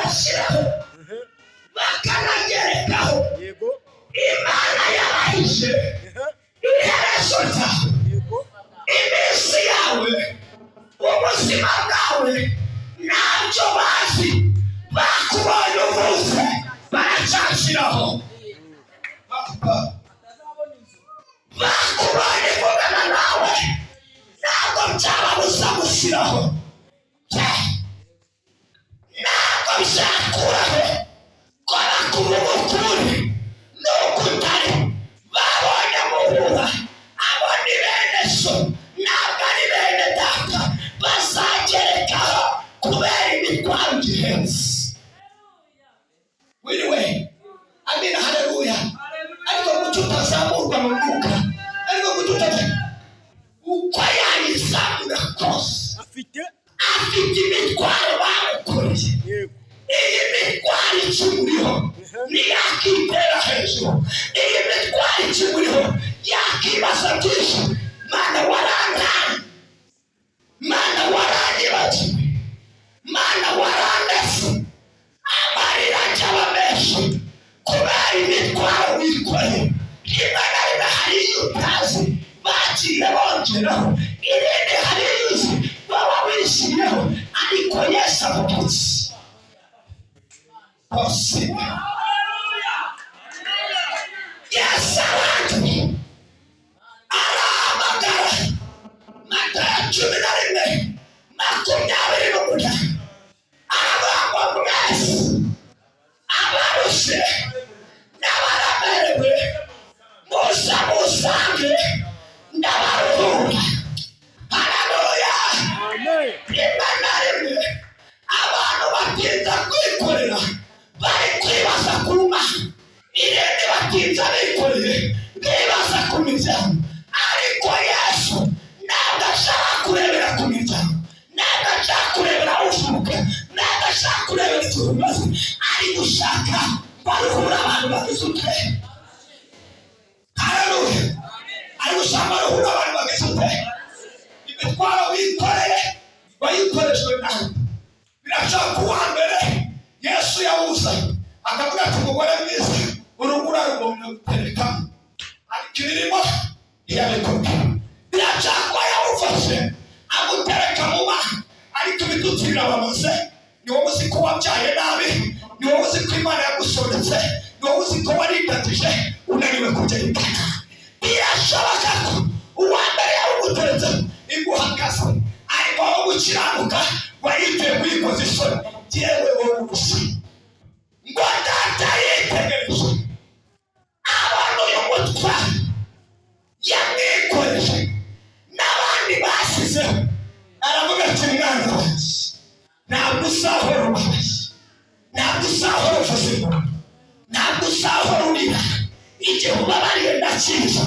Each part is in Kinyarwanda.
Bashyiraho, bakanagerekaho. Imana yabahishe iherezo ryawe, iminsi yawe, ubuzima bwawe, ntabyo bazi. Bakubonye uvutse, baracyashyiraho. Bakubonye ivugana nawe, ntabwo byababuza gushyiraho, ntabwo byakuraho ko bakuvuga ukuri nuko utari. Babonye muhura, abo ni bene so, ntabwo ari bene data. Bazagerekaho kubera imitwaro igihetse. Wiriwe, amina, haleluya. Ariko kuki utazamurwa mu mwuka? Ariko kuki utaza? Uko yayizamura kose, afite afite imitwaro bamukoreye. Iyi mitwaro ikimuriho ntiyakitera hejuru. Iyi mitwaro ikimuriho yakibaza byinshi: Mana, warantaye? Mana, waranyibagiwe? Mana, warandese? Amarira ajya menshi kubera imitwaro wikoreye. Rimwe na rimwe hari iyo utazi bagiye bongeraho, irindi hari iyo uzi baba wishyiriyeho. Ariko Yesu avuga iki? Possible. Yesu abantu arahamagara. Matayo 11:28, aravuga ngo: "Mwese abarushye n'abaremerewe, muze musange, ndabaruhura." Haleluya! Amen. Rimwe na rimwe abantu batinda kwikorera bari kwibaza ku Mana, irindi batinda bikoreye bibaza ku miryango. Ariko Yesu ntabwo ashaka kurebera ku miryango, ntabwo ashaka kurebera aho uvuka, ntabwo ashaka kurebera igihe umaze. Ari gushaka baruhura abantu bagize ute? Haleluya! Ari gushaka baruhura abantu bagize ute? Imitwaro wikoreye wayikoreshwe nawe. Birashaka uwa mbere Yesu yawuzanye akavuga ati: "Umugore mwiza, urugo urarugomba guterekamo," ariko ibirimo ntiyabikubwira. Birashaka yawufashe agutereka mu bana, ariko ibitutsi birabamaze. Ni wowe uzi ko wabyaye nabi, ni wowe uzi ko Imana yagusonetse, ni wowe uzi ko waridatije unaniwe kugera imbere. Birashoboka ko uwa mbere yawuguteretse iguha akazi, ariko aho gukiranuka wayiteye kuyikoza isoni. Yewe wowe urushyi! Ngo data yitegereje abona uyu mutwaro yamwikoreje n'abandi basizeho, aravuga ati: "Mwana wanjye, ntabwo uzahora ubabaye, ntabwo uzahora uvuze ingoma, ntabwo uzahora urira. Igihe ubabariye ndakizi,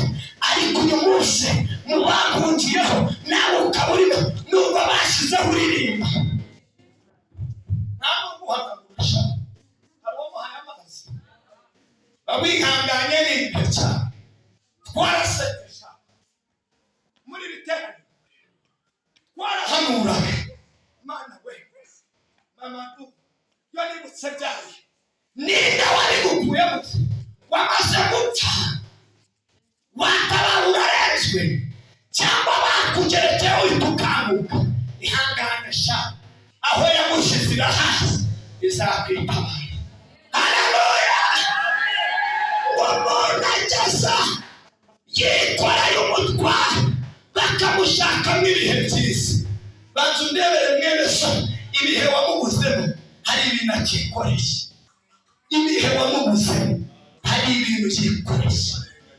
ariko uyu munsi mu bahungiyeho nawe ukaba urimo, nubwo bashyizeho uririmba." Nta n'uguhanagurisha, hari uwo muhaye amazi wihanganye n'ibihe cyane. Twarasengesha muri iri teraniro, twarahanuraga. Mana we, mama du, yo nibutse byayo. Ninde wabigukuyemo? Wamaze gupfa, watabara, urarenzwe cyangwa bakugerekeho uhita ukanguka. Ihangane sha, aho yagushyize irahazi, izakwitabara. Haleluya! Umuntu ageza yikoreye umutwaro, bakamushakamo ibihe byiza. Banza undebere mwene so, ibihe wamubuzemo hari ibintu akikoreye. Ibihe wamubuzemo hari ibintu yikoreye.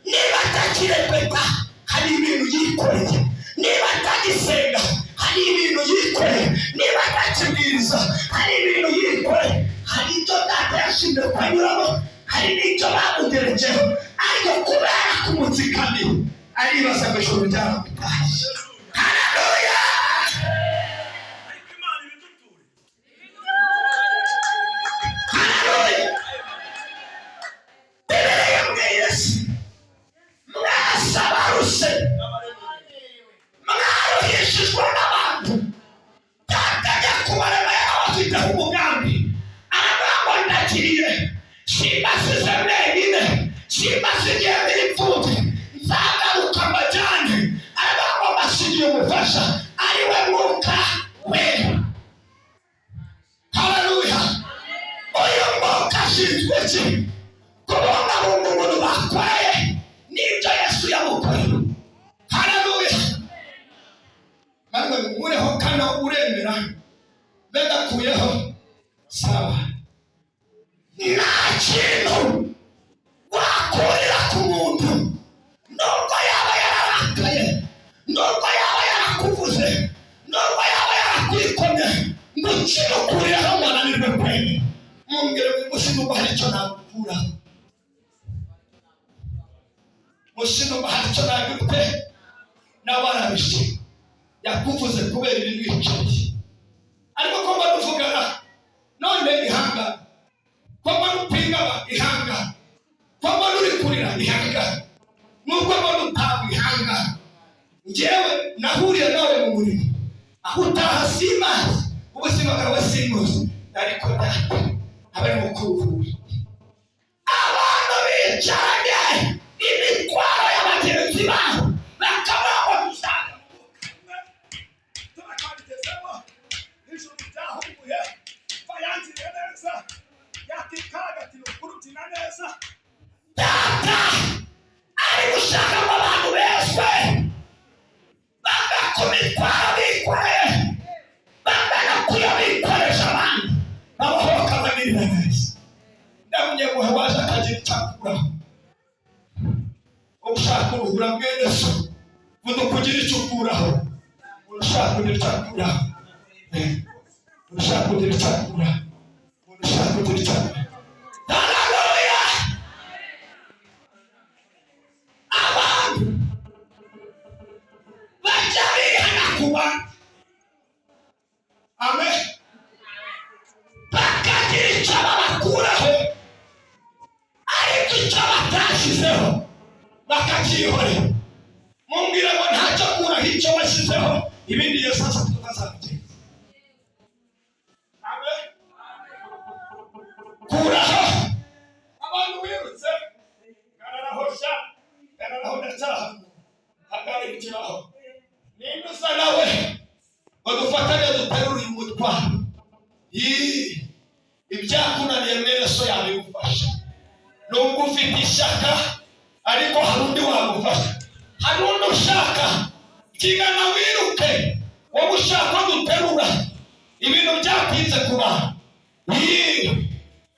Niba atakirepeta, hari ibintu yikoreye. Niba atagisenga, hari ibintu yikoreye. Niba atakibwiriza, hari ibintu yikoreye. Hari ibyo data yashinzwe kunyuramo, hari n'ibyo bamugerekeho, ariko kubera kumutsikamira aribaza ngo ijuru ryaramutaye. Haleluya! Ariko Imana ibiduture. Haleluya! Bibiliya yabwiye Yesu: "Mwese abaruse mwaruhishijwe n'abantu." Data ajya kubarema yarabafiteho umugambi. Ndagiye, simbasize mwenyine, simbasigiye n'imfubyi, nzagaruka mbajyane. Aravuga ngo mbasigiye umufasha, ari we Mwuka Wera. Haleluya! Uyu mwuka ashinzwe iki? Kubungabunga umuntu bakoreye n'ibyo Yesu yamukoreye. Haleluya! Maze nkureho kano, uremera begakuyeho, sawa. Nta kintu wakurira ku muntu, nubwo yaba yararakaye, nubwo yaba yarakuvuze, nubwo yaba yarakwikomye, ngo ukimukurireho ngo ananirwe kwemera. Mumbwire ngo musi nubwo hari icyo nagukuraho, musi nubwo hari icyo nagute. Nawe arabishe, yakuvuze kubera ibintu wicaye, ariko ko mbona uvugana none, ihangane. Ko mbona upingaba, ihangane. Ko mbona uri kurira, ihangane. Nubwo mbona utawe, ihangane. Njyewe nahuriye nawe mu murimo, aho utaha simazi, ubuzima bwawe simuzi, ariko Data aba arimo kuruhura. Abantu bicaranye imitwaro ya bagenzi babo, bakavuga ngo tuzaga Turakabigezemo, ijuru ryahumuye, fayangiriye neza, yakikaraga ati ni ukuri ubyina neza. Data ari gushaka ngo abantu bezwe, bave ku mitwaro bikoreye, bave no kuyo bikoresha abandi, babohoka, bagirira neza. Ndamunyemuhe waje akagira icyo akuraho. Ushaka uruhura mwene so, vuga kugira icyo ukuraho. Ushaka kugira icyo akuraho, ushaka kugira icyo akuraho, ushaka kugira icyo akuraho. Haleluya! Abantu bajya bihana ku bantu, amen, bakagira icyo babakuraho, ariko icyo batashyizeho bakacyihorera. Mumbwire ngo ntacyo kuraho icyo washyizeho, ibindi Yesu aza tukazabigenza. Amen. Kuraho Abantu wirutse, gararaho sha, gararaho, ndacyaha, hagarikiraho. Ninde usa nawe ngo dufatanye duterure uyu mutwaro? Ii, ibyakunaniye mwene so yabigufasha. Nubwo ufite ishyaka, ariko hari undi wagufasha, hari undi ushaka kigana wiruke. Wowe ushaka ko duterura ibintu byatinze ku bantu. Ii,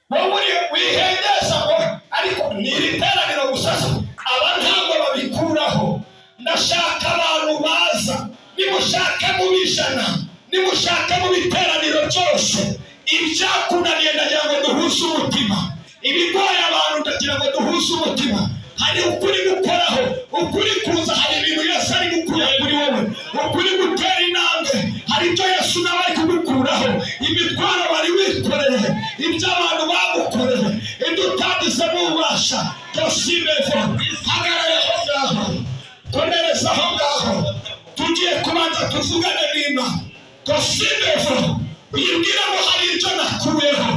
wowe uri wihengeza ngo ariko ni iri teraniro gusa se, aba ntabwo babikuraho. Ndashaka abantu baza, nimushake mu bijana, nimushake mu biteraniro byose. Ibyakunaniye, ndagira ngo duhuze umutima. Ibigoye abantu, ndagira ngo duhuze umutima. Hari ukuri gukoraho, ukuri kuza. Hari ibintu Yesu ari gukura kuri wowe, ukuri gutera intambwe. Hari ibyo Yesu nawe ari kugukuraho, imitwaro wari wikoreye, ibyo abantu bagukoreye, ibyo utagizemo ububasha. Tosimevo, hagarara aho ngaho, komereza aho ngaho. Tugiye kubanza tuvugane n'Imana. Tosimevo, uyibwire ngo hari ibyo nakuyeho,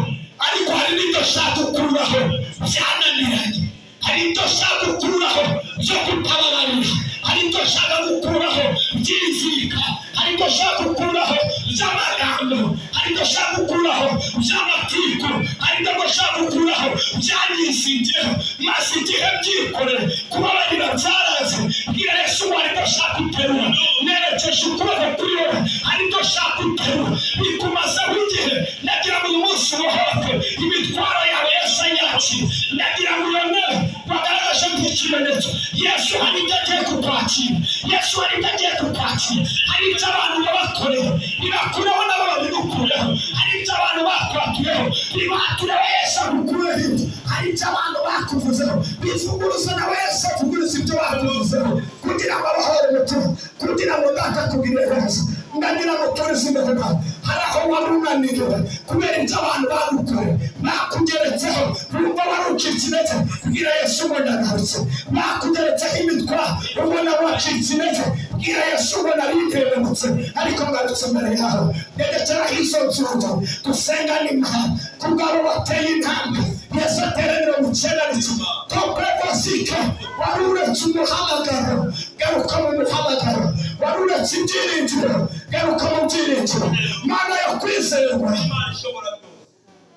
ariko hari n'ibyo nshaka gukuraho byananiranye. Hari ibyo nshaka gukuraho byo kutababarira, hari ibyo nshaka gukuraho by'inzika, hari ibyo nshaka gukuraho by'amagambo, hari ibyo nshaka gukuraho by'amatiku, hari ibyo nshaka gukuraho byanyizingiyeho, maze igihe byikoreye, kubabarira byaraze. Bwira Yesu ngo hari ibyo nshaka guterura, nerekeje ukuboko kuri wowe, hari ibyo nshaka guterura bikumazeho igihe. Ndagira ngo uyu munsi ubohoke, imitwaro yawe Yesu ayakire. Ndagira ngo iyo ntebe bagaragaje nk'ikimenyetso, Yesu hari ibyo agiye kukwakira, Yesu hari ibyo agiye kukwakira. Hari ibyo abantu babakoreye, bibakureho, nabo babigukureho. Hari ibyo abantu bakwatuyeho, bibatureho, Yesu agukureho ibyo. Hari ibyo abantu bakuvuzeho, bivuguruze, nawe Yesu avuguruze ibyo bakuvuzeho, kugira ngo abahore umutima, kugira ngo Data akugirire neza. Ndagira ngo turize imbere nawe. Hari aho wari unaniriwe kubera ibyo abantu bagukoreye, bakugeretseho, wumva wari ucitse intege. Bwira Yesu ngo ndagarutse. Bakugeretseho imitwaro, ubona wacitse intege. Bwira Bwira Yesu ngo nariterebutse, ariko ngarutse imbere yawe. Nyegekeraho izo nzugi, dusengane Imana kubw'abo bateye intambwe. Yesu atere 91 topevasike. Wari uretse umuhamagaro, garuka mu muhamagaro. Wari uretse ibyiringiro, garuka mu byiringiro. Mana yo kwizerwa,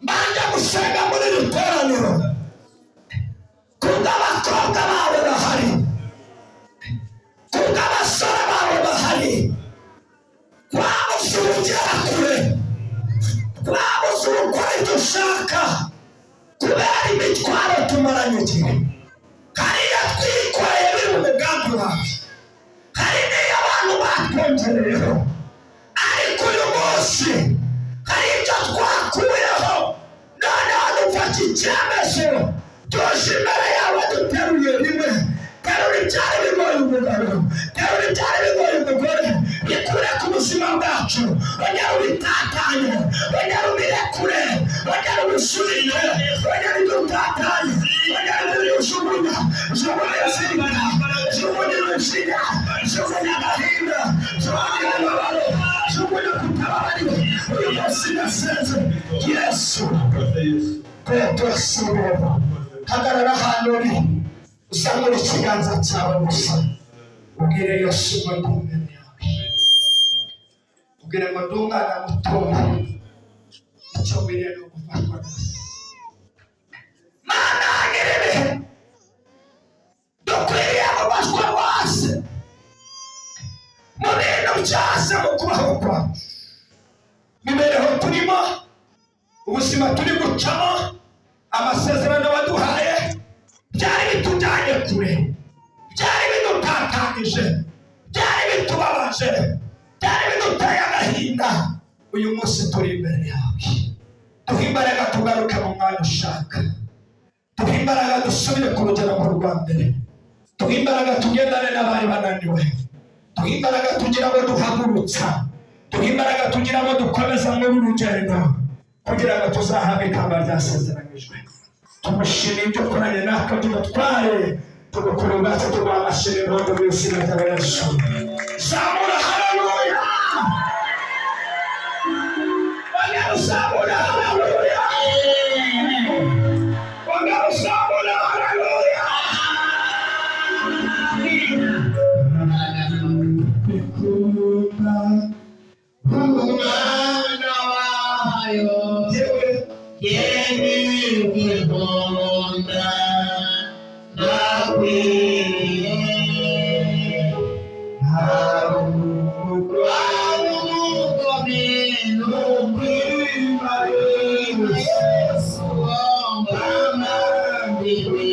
mbanje gusenga muri iri teraniro kubw'abakobwa bawe bahari, kubw'abasore bawe bahari. Twabuze urugera kure, twabuze urukora ibyo ushaka kubera imitwaro tumaranye igihe. Hari iyo twikoreye biri mu mugambi wawe, hari n'iyo abantu batwongereyeho, ariko uyu munsi hari ibyo twakuyeho. Noneho dufata icyemezo, tuje imbere yawe duteruye rimwe. Terura ibyari bigoye umugabo, terura ibyari bigoye umugore, bikure ku buzima bwacu. Ongera ubitatanye, ongera ubirekure, ongera ubisubire, ongera ibyo utatanye, ongera ibyo ujugunya. Jugunya inzika, jugunya imijinya, jugunya agahinda, jugunya imibabaro, jugunya kutababarira. Uyu munsi ndasenze, Yesu Petero, hagarara ahantu uri, uzamura ikiganza cyawe gusa, ubwire Yesu ngo ndi imbere yawe. Ubwire ngo ndi umwana mutoya, icyo nkwiriye ni ugufatwa rwose. Mana nyir'ibihe, dukwiriye gufashwa rwose mu bintu byose, mu kubaho kwacu, imibereho turimo, ubuzima turi gucamo, amasezerano waduhaye byari bitujyanye kure, byari bidutatanyije, byari bitubabaje, byari biduteye agahinda. Uyu munsi turi imbere yawe, duhe imbaraga tugaruke mu mwanya ushaka, duhe imbaraga dusubire ku rugero rwa mbere, duhe imbaraga tugendane n'abari bananiwe, duhe imbaraga tugira abo duhagurutsa, duhe imbaraga tugira abo dukomeza muri uru rugendo, kugira ngo tuzahabwe ikamba ryasezeranyijwe. Tumushimiye ibyo ukoranye natwe by'ubutware, tugukora ubwacu, tuguha amashimwe impundu mu izina rya Yesu. Zamura haleluya! Ongera uzamura haleluya! Ongera uzamura haleluya! Ikunda Umwana wayo yewe yemigihunda ndakwiriye umugome n'ukwima Yesu. Yesu wambambiwe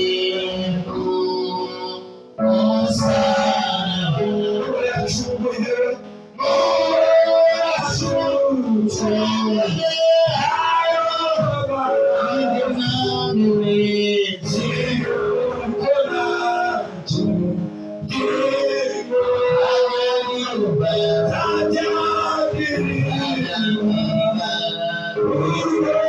umusaraba. Yacunguye, yacunguye Thank you.